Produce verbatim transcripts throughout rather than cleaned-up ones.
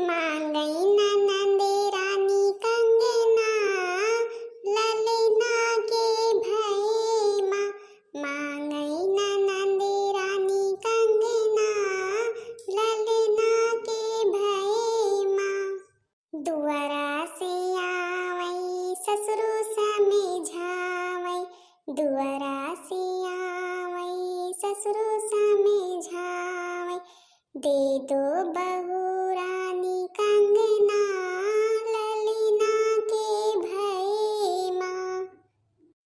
मांगई ननंदे रानी कंगना, ललना के भई माँ। मांगई ननंदे रानी कंगना, ललना के भई माँ। दुआरा से आवई ससुरो समझावई, दुआरा से आवई ससुरो समझावई। दे दो बहू रानी कंगना, ललना के भई माँ।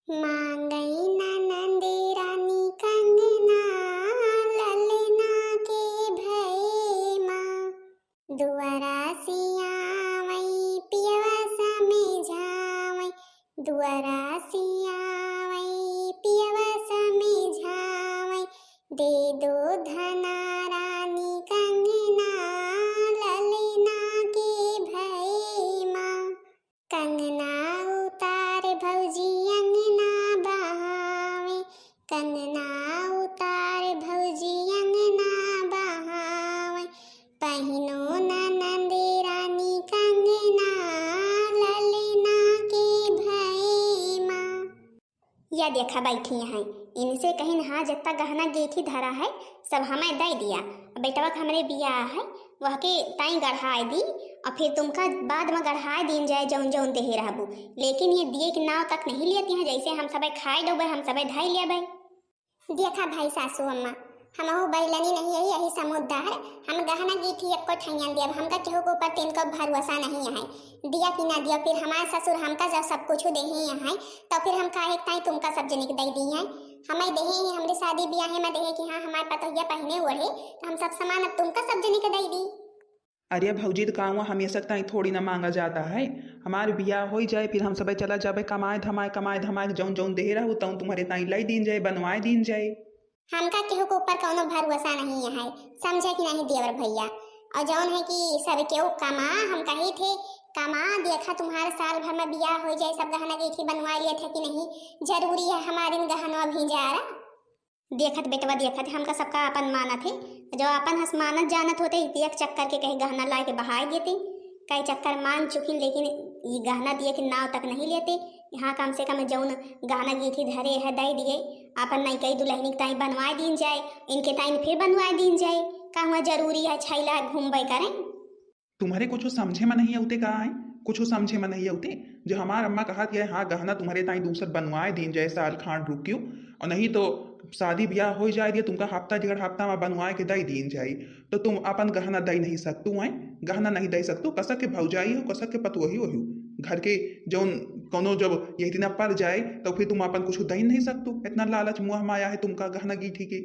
मांगई ननंदे रानी कंगना, ललना के भई माँ। दुआरा से आवई पियवा समझावई, दुआरा से आवई पियवा समझावई। दे दो धना रानी कंगना, ललना के भई माँ। कंगना उतार भौजी अंगना बहावे, कंगना उतार भौजी अंगना बहावे। पहिनो ननंदे रानी कंगना, ललना के भई माँ। या देखा बैठी हैं, इनसे कहिन हाँ जत्ता गहना गीठी धरा है सब हमें दे दिया। बेटवा के हमरे बियाह है, वह के ताई गढ़ाए दी और फिर तुमका बाद में गढ़ाए दीन जाए जौन जौन देहे रहबू, लेकिन ये दिए के नाव तक नहीं लेती हैं। जैसे हम सबे खाए डूबे, हम सबे धाई लेबे। देखा भाई सासू अम्मा, हमहू बैलनी नहीं है, यही समुद्धार। हम गहना गीठी एको ठैया देब, हमका केहू के ऊपर तिनको भरोसा नहीं है। दिया कि ना दिया, फिर हमार ससुर हमका जब सब कुछ देहे हैं, तो फिर हम काहे के ताई तुमका सब जने के दे दी हैं? हमें देहे हैं, हमरे शादी ब्याहे में देहे कि हाँ, हमार पतोहिया पहिने ओढ़े, तो हम सब सामान अब तुमका सब जने के दे दी। अरे भौजी, तो काउआ हमेशा के ताई थोड़ी ना मांगा जाता है। हमार बियाह होई जाए, फिर हम सबे चला जाबे कमाए धमाए, कमाए धमाए, जौन जौन देहे रहू, तौन तुम्हरे ताई लाई दीन जाए, बनवाए दीन जाए। हमका केहू के ऊपर कौनो भरोसा नहीं है, समझे कि नहीं देवर भैया? और जौन है कि सब केहू कमा, हम कही थे कमा, देखा तुम्हारे साल भर में बियाह हो जाए, सब गहना गीठी बनवा लिए थे कि नहीं, जरूरी है हमारे इन गहनवा भी जा रहा। देखत बेटवा देखत हमका सबका अपन मानत है, जो अपन हस मानत जानत होते, एक चक्कर के कहे गहना लाए के बहाए देते, कई चक्कर मान चुकिन, लेकिन ये गहना दिए के नाव तक नहीं लेते। यहाँ कम से कम जौन गहना गीठी धरे है दे दिए, अपन नई कई दुल्हनी के ताई बनवाए दीन जाए, इनके ताई फिर बनवाए दीन जाए। का हुआ जरूरी है छैला घूमबे करें? तुम्हरे कुछो समझे में नहीं अउते का है? कुछो समझे में नहीं अउते? जो हमार अम्मा कहत है, हाँ, गहना तुम्हरे ताई दूसर बनवाए दीन जाए, साल खांड रुकियो, और नहीं तो शादी ब्याह हो जाए दिए, तुमका हफ्ता डेढ़ हफ्ता में बनवाए के दे दीन जाए, तो तुम अपन गहना दे नहीं सकतू हैं, गहना नहीं दे सकतू। कसक के भौजाई हो, कसक के पतोही हो, घर के जौन कौनो जब यही दिना पड़ जाए, तो फिर तुम अपन कुछ दे नहीं सकतू। इतना लालच मोह माया है तुमका गहना गीठी के।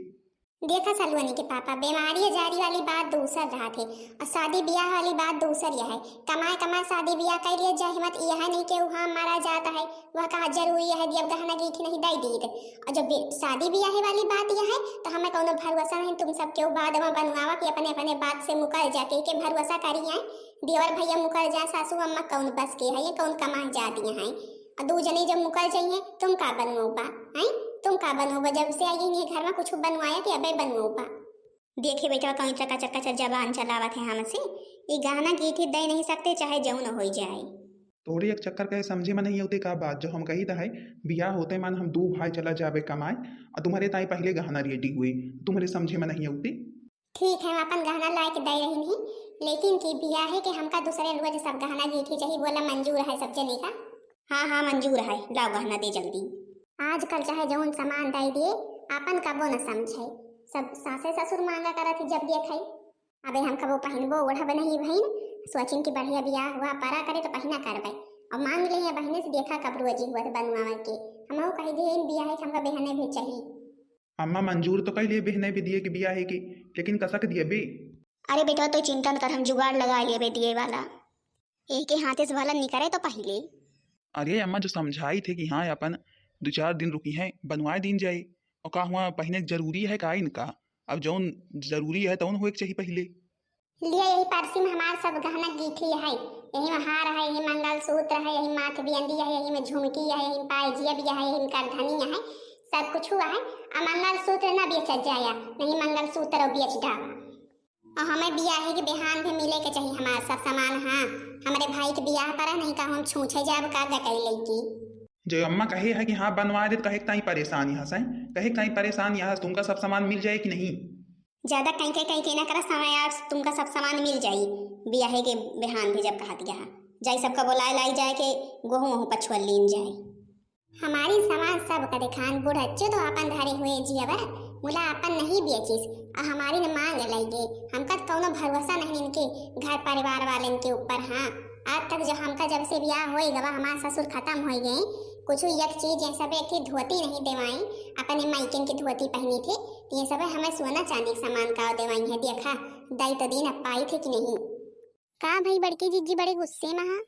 देखा सलुअनी के पापा, बीमारी जारी वाली बात दूसर रहा थे और शादी ब्याह वाली बात दूसर यह है। कमाए कमाए शादी ब्याह कर लिए, जय हिम्मत यह है नहीं कि वहाँ मारा जाता है, वह कहा जरूरी है, जब गहना गीठी नहीं दे दी। और जब बे-, शादी ब्याह वाली बात यह है तो हमें कौनो भरोसा नहीं। तुम सब केहू बाद में बनवावा कि अपने अपने बात से मुकर जाके के भरोसा करी हैं। देवर भैया मुकर जाए, सासू अम्मा कौन बस के है, ये कौन कमाए जाती हैं? और दू जने जब मुकर जाइए, तुम का बनवाओबा? हैं? तुम का बनवाओबा? जब से आई है घर में कुछ बनवाया कि अबे बनवाओबा? देखे बेटवा, कहीं चका चका चक जबान चलावत है हमसे। ये गहना गीठी दे नहीं सकते, चाहे जौन हो जाए। तोहरे एक चक्कर कहे समझे में नहीं अउते का बात, जो हम कही त है, बियाह होते मान हम दू भाई चला जाबे कमाए, और तुम्हरे ताई पहले गहना रेडी हुए, तुम्हरे समझे में नहीं अउते। ठीक है, हम अपन गहना लाए के दे रही नहीं, लेकिन कि बियाहे के हमका दूसरे रोज सब गहना गीठी चाहिए, बोला मंजूर है सब जने का? हाँ, हाँ, मंजूर है, लाओ गहना दे जल्दी। आजकल चाहे जौन सामान दे दिए, आपन कबो न समझे, सब सासे ससुर मांगा करत ही जब देखे। अबे हम कबो पहिनबो ओढ़ब नहीं बहिन, सोचिन कि बढ़िया बियाह हुआ परा करे तो पहिना करबे, और मांग ले बहिने से देखा कब रोजी हुआ बनवावे के। हमहू कही दिए इन बियाहे के हमका बेहने भी चाहिए। अम्मा मंजूर तो कई लिए बिहने भी दिए कि बियाहे के, लेकिन कसक दिए बे? अरे बेटा, तो चिंता न कर, हम जुगाड़ लगा लिए बे दिए वाला। एक के हाथे से भला निकरे तो पहिले। अरे अम्मा, जो समझाई थे कि हाँ, अपन दो चार दिन रुकी हैं, बनवाए दीन जाए। और का हुआ, पहिने के जरूरी है का इनका? अब जौन जरूरी है, तौन होए के चाहिए पहिले। लिया, यही पर्सी में हमार सब गहना गीठी है, यही में हार है, यही मंगलसूत्र है, यही माथ बियंदी है, यही में झुमकी है, यही में पायजिया भी है, यही में करधनिया है, सब कुछ हुआ है। आ मंगलसूत्र ना बेचा जाया, नहीं मंगलसूत्र और बेच डावा। और हमें बियाहे के बिहान भी मिले के चाहिए हमार सब सामान। हाँ, हमरे भाई के बियाह पर है, नहीं का हम छूछे जाब का गटई लइकी। जो अम्मा कहे है कि हाँ बनवा दे, तो कहे के ताई परेशान यहाँ से, कहे के ताई परेशान यहाँ से, तुमका सब सामान मिल जाए कि नहीं? ज्यादा कहीं के, कहीं के ना करा समय, आज तुमका सब सामान मिल जाई। बियाहे के बिहान भी जब कहा दिया है, जाई सबका बोलाए लाई जाए के, गोहूँ वहूँ पछुआ लीन जाए। हमारी सामान सब का दिखान, बुढ़च्चो तो आपन धरे हुए जियवर, मुला आपन नहीं बेचिस, आ हमारी न मांग लइगे। हमका तो कौनो भरोसा नहीं इनके घर परिवार वालन के ऊपर। हाँ, आज तक जो हमका जब से बियाह होई गवा, हमार ससुर खत्म होई गए, कुछ एक चीज, ये सब एक ही धोती नहीं देवाई, अपने मायकन की धोती पहनी थी, ये सब हमें सोना चांदी के सामान का देवाई है। देखा, दाई तो दीन अब पाई थे कि नहीं। का भाई बड़की जिज्जी बड़े गुस्से में हा?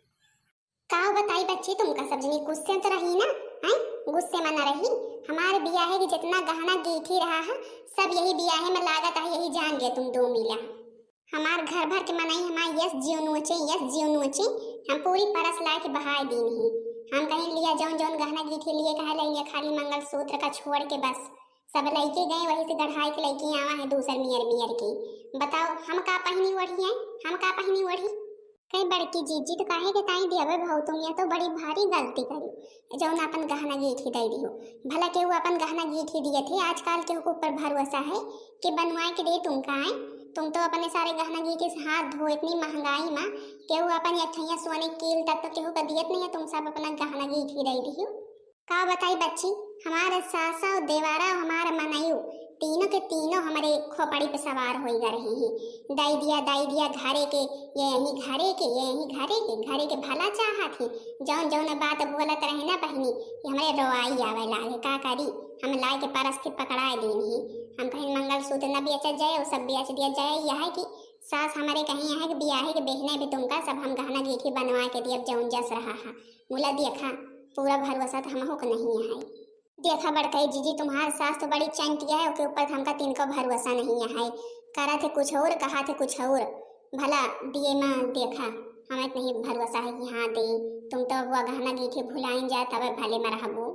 का बताई बच्ची, तुमका सब जनी गुस्से तो रही ना, हैं? गुस्से में ना रही। हमारे बियाहे के जितना गहना गीठी रहा है, सब यही बियाहे में लागत है, यही जान गए तुम दो मिला। हमार घर भर के मनई हमार यस जियो नोचे, यस जियो नोचे। हम पूरी परस लाए के बहाए दीन ही। हम कहीं लिया जौन जौन गहना गीठी लिए कहे ले लिया, खाली मंगलसूत्र का छोड़ के बस। सब लइके गए, वही से गढ़ाई के लइके आवा है दूसर मियर मियर के। बताओ, हम का पहनी ओढ़ी है? हम का पहनी ओढ़ी? कहीं बड़की जीजी तो काहे के ताई दियावे भाव, तुम यह तो बड़ी भारी गलती करी, जौन अपन गहना गीठी दे दियो। भला केहू अपन गहना गीठी दिए थे, आजकल केहू के ऊपर भरोसा है कि बनवाए के दे तुम का है? तुम तो अपने सारे गहना गीठी से हाथ धो, इतनी महंगाई में केहू अपन एक ठैया सोने कील तक तो केहू का दियत नहीं है, तुम सब अपना गहना गीठी दे दियो। का बताई बच्ची, हमारे सासा और देवारा और हमारे मनयू, तीनों के तीनों हमारे खोपड़ी पे सवार होई जा रहे हैं। दाई दिया, दाई दिया घरे के, ये यही घरे के, ये यही घरे के, घरे के भला चाहत ही। जौन जौन बात बोलत रहे ना बहिनी, ये हमारे रोआई आवे लागे। का करी, हम लाए के परस के पकड़ाए दीन ही। हम कहीं मंगलसूत्र न बेचा जाए, वो सब बेच दिया जाए। यह है कि सास हमारे कहीं है कि बियाहे के बेहने भी तुमका सब हम गहना गीठी बनवा के दियब, जौन जस रहा है। मुला देखा, पूरा भरोसा तो हमहू के नहीं है। देखा बड़कई जीजी, तुम्हार सास तो बड़ी चंटिया है, ओके ऊपर तो हमका तिनको भरोसा नहीं है। करा थे कुछ और, कहा थे कुछ और। भला दिए माँ देखा, हमें तो नहीं भरोसा है कि हाँ दे। तुम तो वो गहना गीठी भुलाइन जाए तब भले में रहबू।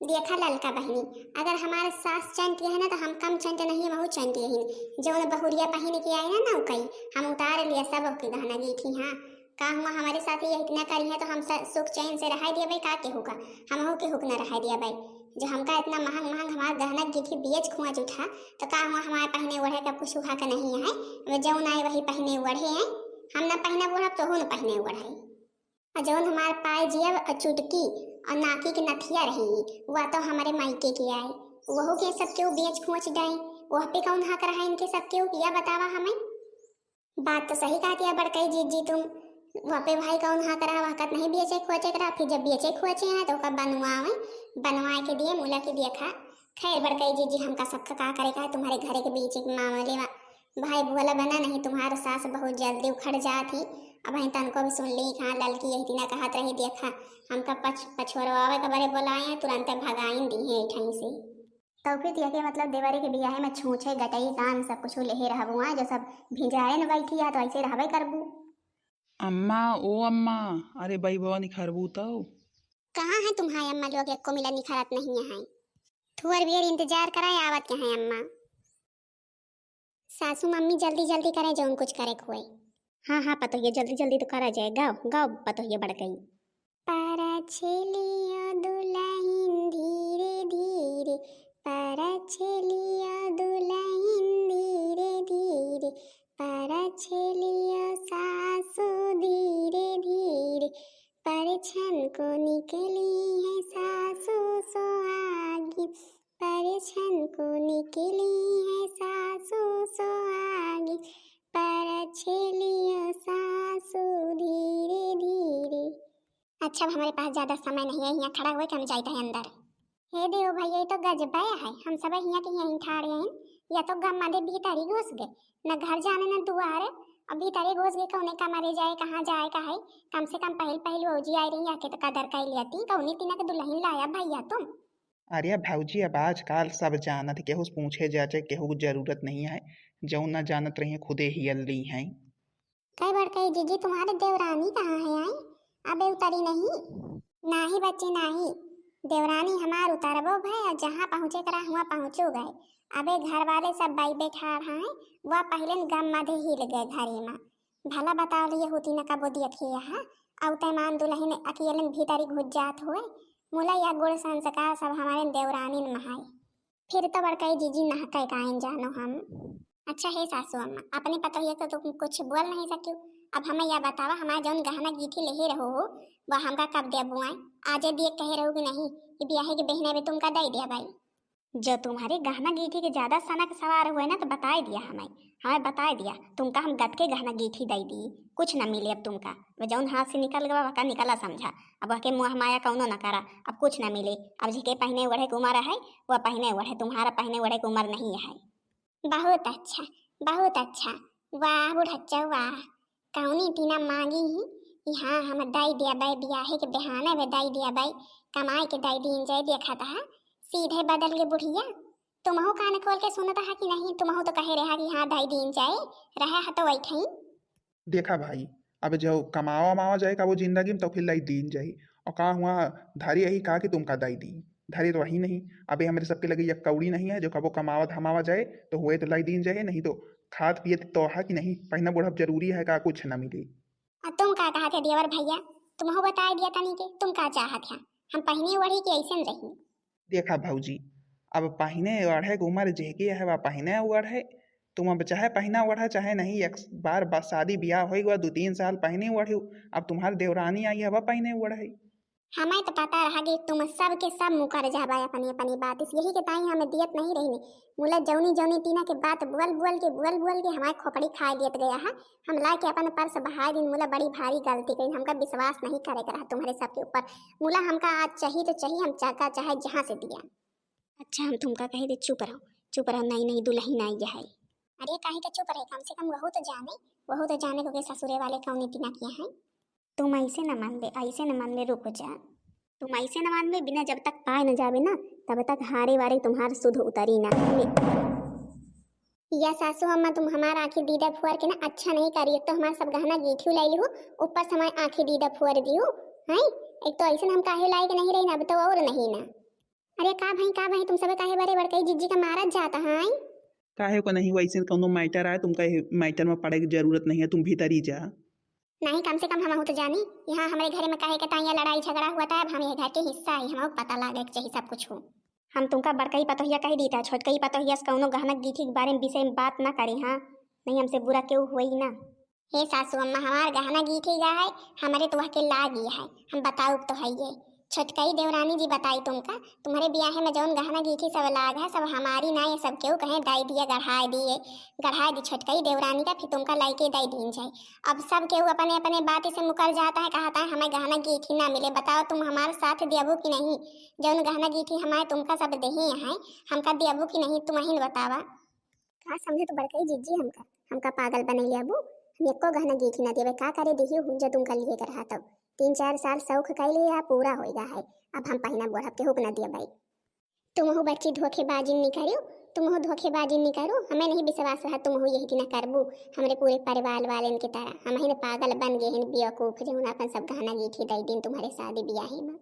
देखा ललका बहिनी, अगर हमारे सास चंटिया है ना, तो हम कम चंट नहीं, हम चंटिया ही। जौन बहुरिया पहिन के आई ना नौकई, हम उतार लिया सब ओके गहना गीठी। हाँ, का हुआ हमारे साथ ये इतना करी है तो हम स-, सुख चैन से रहाई दिया भाई, का केहू का, हमहू केहू के न रहाई दिया भाई। जो हमका इतना महंग महंग हमार गहना गीठी बेच खुआच उठा, तो का हुआ हमारे पहने ओढ़े का कुछ उहा का नहीं है? वे जौन आए वही पहने ओढ़े हैं, हम न पहने ओढ़ब तो हूँ न पहने ओढ़े। और जौन हमार पाए जिया और चुटकी और नाकी के नथिया रही, वह तो हमारे मायके के आए, वहू के सब केहू बेच खोच डाए, वह पे कौन हक रहा इनके सब केहू, या बतावा हमें। बात तो सही कहती है बड़कई जीजी तुम, वह पे भाई कौन हक रहा, वह कत नहीं बेचे खोचे करा, फिर जब बेचे खोचे हैं तो ओका बनवावे, बनवाए के दिए मुला के देखा। खैर बड़कई जीजी, हमका सबका का करे का है, तुम्हारे घरे के बीच एक मामले मा भाई भोला बना नहीं, तुम्हार सास बहुत जल्दी उखड़ जात ही। अब हम तनको भी सुन ली, हाँ ललकी यही दिना कहत रही, देखा हमका पछ-, पछोरवावे के बरे बोलाए हैं, तुरंते भगाइन दी है ठई से। तो फिर यह के मतलब देवरे के बियाहे में छूछे गटई कान सब कुछ लेहे रहबू, हाँ, जो सब भिंजारे न बैठी है तो ऐसे रहबे करबू। अम्मा, ओ अम्मा, अरे बइबवा निखरबू तो। कहाँ है तुम्हारे अम्मा लोग, एको मिला निखरत नहीं है। थोर बेर इंतजार कराए, आवत के हैं अम्मा। सासू मम्मी जल्दी जल्दी करें, जौन कुछ करे के होए। हाँ हाँ पतोहिया, जल्दी जल्दी तो करा जाए, गाओ गाओ पतोहिया बड़कई। परछेलिया दुलहिन धीरे धीरे, परछेलिया दुलहिन धीरे धीरे, परछेलिया सासू धीरे धीरे, परछन को निकली है सासू सोहागी, परछन को निकली है सासू सोहागी, परछेलिया सासू धीरे धीरे। अच्छा, अब हमारे पास ज्यादा समय नहीं है, यहाँ खड़ा हुए कि हम जाइत है अंदर। हे देव भैया, ये तो गजबे है, हम सब यहाँ के यहीं ठाड़े हैं, या तो गम्मा दे भीतरी घुस गए, न घर जाने न दुआरे, अब भीतरी घुस गए, कौने कमरे जाए, कहाँ जाए का है। कम से कम पहिल पहिल भौजी आई रही, आके तो कदर कर लेती, कौने तीना के दुलहिन लाया भैया तुम। अरे भौजी, अब आजकल सब जानत है, केहू से पूछे जाचे केहू के जरूरत नहीं है, जौन ना जानत रही खुदे हियल ली हैं। कई बड़कई जीजी, तुम्हारे देवरानी कहाँ है आई? अबे उतरी नहीं? नाही बच्ची नाही, देवरानी हमार उतरबो भय और जहाँ पहुँचे करा हुआ पहुँचो गए। अबे घर वाले सब बाई बैठार हैं, वह पहले गम मधे हिल गए घरे में। भला बताओ लिए होती न कबो दियत ही यहाँ, अउ तैमान दुलहिन अकेले भीतरी घुस जात हुए। मुला या गुण संस्कार सब हमारे देवरानी में है। फिर तो बड़कई जीजी नहकै काइन जानो हम। अच्छा हे सासू अम्मा, अपने पतोहिया से तुम कुछ बोल नहीं सकियो। अब हमें यह बतावा, हमारे जौन गहना गीठी लेहे रहो हो, वह हमका कब देबू आए? आजे दिए कहे रहो कि नहीं, कि बियाहे के बहने में तुमका दे दिया भाई। जो तुम्हारे गहना गीठी के ज्यादा सनक सवार हुए ना, तो बताए दिया हमें, हमें बताए दिया, तुमका हम गत के गहना गीठी दे दी, कुछ ना मिले अब तुमका। वह जौन हाथ से निकल गवा, वका निकला समझा, अब वह के मोह माया कौनो न करा, अब कुछ ना मिले। अब जिके पहने ओढ़े के उम्र है, वह पहने ओढ़े, तुम्हारा पहने ओढ़े के उम्र नहीं है। बहुत अच्छा, बहुत अच्छा। वाह बुढ़च्चा वाह, कौनी तीना मांगी ही कि हाँ हम दई दिया बाई, बियाहे के बहाने में दई दिया बाई, कमाए के दई दीन जाए। देखा था सीधे बदल के बुढ़िया। तुमहू कान खोल के सुनत हा कि नहीं? तुमहू तो कहे रहा कि हाँ दई दीन जाए, रहे हा तो वैठई। देखा भाई, अब जो कमावा मावा जाए का वो जिंदगी में, तो फिर लाई दीन जाए। और का हुआ, धरी यही कहा कि तुमका दई दी, धरी तो वही नहीं। अबे हमरे सबके लगे एक कौड़ी नहीं है जो कबो कमावा धमावा जाए, तो हुए तो लाई दीन जाए, नहीं तो खात पियत तो हा कि नहीं? पहना ओढ़ब जरूरी है का, कुछ ना मिले। आ तुम का कहा थे देवर भैया, तुमहू बताए दिया तनी के, तुम का चाहत है, हम पहनी ओढ़ी कि ऐसे रही? देखा भौजी, अब पहिने ओढ़े के उम्र जेके है, वह पहिने ओढ़े। तुम अब चाहे पहिना ओढ़ा, चाहे नहीं, एक बार बस शादी ब्याह होई गवा, दो तीन साल पहिने ओढ़ू। अब तुम्हार देवरानी आई है, वह पहिने ओढ़े। हमें तो पता रहा कि तुम सब के सब मुकर जाबा अपनी अपनी बात से, यही के ताई हमें दियत नहीं रही। मुला जौनी जौनी तीना के बात बोल बोल के, बोल बोल के हमारे खोपड़ी खा लेत गया है। हम ला के अपन पर्स बहाय दिन, मुला बड़ी भारी गलती करी, हमका विश्वास नहीं करे के रहा तुम्हारे सबके ऊपर। मुला हमका आज चाहिए तो चाहिए, हम चाका चाहे जहाँ से दिया। अच्छा हम तुमका कहे दे, चुप रहो, चुप रहो, नई नई दुलहिन आई है। अरे काहे के चुप रहे, कम से कम वहू तो जाने, वहू तो जाने को के ससुरे वाले कौनी तीना किया है। तुम ऐसे न मान ले, ऐसे न मान ले, रुक जा। तुम ऐसे न मान ले, बिना जब तक पाए न जावे ना, तब तक हारे वारे तुम्हार सुध उतरी ना। ले। या सासू अम्मा, तुम हमार आँखी दीदा फुअर के ना अच्छा नहीं करी, एक तो हमार सब गहना गीठी लाई लिहू, ऊपर से हमार आँखी दीदा फुअर दिहू, हैं? एक तो ऐसे हम काहे लायक नहीं रही ना, अब तो और नहीं ना। अरे का भाई, का भाई, तुम सब काहे बड़े बड़कई जिज्जी का मारत जाता है? काहे को नहीं, वैसे कौनो मैटर आए, तुमका ये मैटर में पड़े की जरूरत नहीं है, तुम भीतर ही जा। नहीं, कम से कम हम तो जानी, यहाँ हमारे घर में काहे के ताइया लड़ाई झगड़ा हुआ था, अब हम ये घर के हिस्सा है, हमको पता लागे के चाहिए सब कुछ हो। हम तुमका बड़कई पतोहिया कह दी था, छोटकई पतोहिया से कौनो गहना गीठी के बारे में विषय में बात ना करी, हाँ, नहीं हमसे बुरा केहू हुई ना। हे सासू अम्मा, हमार गहना गीठी गा है, हमरे तो वह के लागी है, हम बताउब तो है ये। छोटकई देवरानी जी बताई तुमका, तुम्हारे ब्याहे में जौन गहना गीठी सब लाग है, सब हमारी ना, ये सब केहू कहे दाई दिया, गढ़ाए दिए, गढ़ाए दी छोटकई देवरानी का, फिर तुमका लाइके दाई दीन जाए। अब सब केहू अपने अपने बात से मुकर जाता है, कहता है हमें गहना गीठी ना मिले। बताओ तुम हमारे साथ दियाबू कि नहीं, जौन गहना गीठी हमारे तुमका सब देही है, हमका दियाबू कि नहीं, तुम ही न बतावा। का समझे तो बड़कई जिज्जी हमका, हमका पागल बनैले अबू। हम एको गहना गीठी ना देबे, का करे देही हूँ जो तुमका लिए के रहा तब। तीन चार साल शौक कैले या पूरा होइगा है, अब हम पहिना बोढ़ब केहू के ना देबे। तुमहू बच्ची धोखेबाजी नहीं करियो, तुमहू धोखेबाजी नहीं करो, हमें नहीं विश्वास रहा तुमहू यही दिना करबू हमरे पूरे परिवार वाले की तरह। हम ही न पागल बन गए हैं बेवकूफ जो अपन सब गहना गीठी दे दिन तुम्हारे शादी ब्याही में।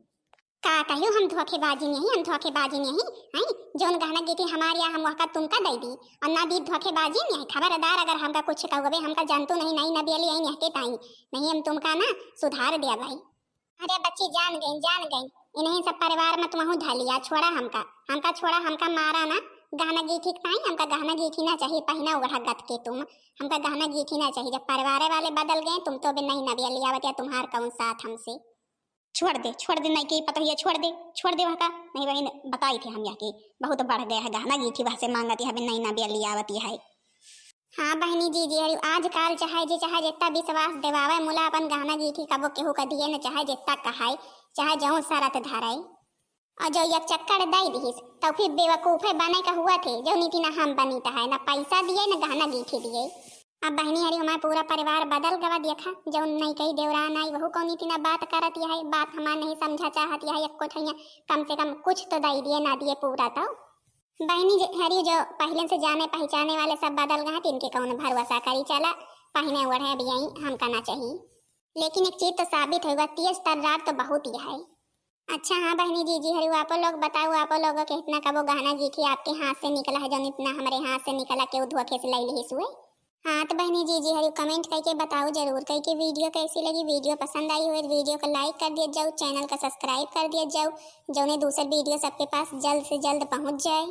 का कहियो हम धोखेबाजी नहीं, हम धोखेबाजी नहीं, हैं? जौन गहना गीठी हमार या हम वहका तुमका दे दी, और ना दी धोखेबाजी नहीं। खबरदार अगर हमका कुछ कहोगे, हमका जानतो नहीं, नहीं नबियली आई नहीं के ताई, नहीं हम तुमका ना सुधार दिया भाई। अरे बच्ची जान गई, जान गई, इन्हीं सब परिवार में तुमहू धलिया, छोड़ा हमका, हमका छोड़ा, हमका मारा ना, गहना गीठी के ताई, हमका गहना गीठी ना चाहिए, पहिना ओढ़ा गत के तुम, हमका गहना गीठी ना चाहिए। जब परिवार वाले बदल गए तुम तो भी नहीं नबियली आवत या तुम्हार कौन साथ हमसे। छोड़ दे, छोड़ दे, नहीं के पतोहिया, छोड़ दे, छोड़ दे वहका। नहीं बहिन, बताई थे हम यह के बहुत बढ़ गया है गहना गीठी, वह से मांगती है, नहीं ना बिया लियावती है। हाँ बहनी जी, जी अरे आजकल चाहे जे चाहे जितना विश्वास देवावे मुला अपन गहना गीठी कबो केहू का दिए न, चाहे जितना कहाई, चाहे जौन शरत धराई। और जो एक चक्कर दई दिहिस, तो फिर बेवकूफे बने का हुआ थे, जो नीति ना हम बनी है, ना पैसा दिए, ना गहना गीठी दिए। अब बहनी हरी हमार पूरा परिवार बदल गवा, देखा, जौन नई कही देवरान आई, वहू कौनी तीना बात करत यह है, बात हमार नहीं समझा चाहत यह है, एको ठैया कम से कम कुछ तो दई दिए, ना दिए पूरा तो। बहनी जे हरी जो पहले से जाने पहचाने वाले सब बदल गए, तिनके कौन भरोसा करी, चला पहिने ओढ़े अब यही हमका ना चाहिए। लेकिन एक चीज तो साबित होगा, तेज तर्रार तो बहुत ही है। अच्छा हाँ बहनी जीजी हरिउ, आपो लोग बताओ, आपो लोग के इतना कबो गहना गीठी आपके हाथ से निकला है, जौन इतना हमरे हाथ से निकला, केहू धोखे से लइ लिहिस हुए? हाँ तो बहनी जीजी हरिउ, comment कइके बताओ जरूर, कइके video कैसी लगी, video पसंद आई हुए तो video को like कर दिया जाओ, channel का subscribe कर दिया जाओ, जौने दूसर video सबके पास जल्द से जल्द पहुँच जाए।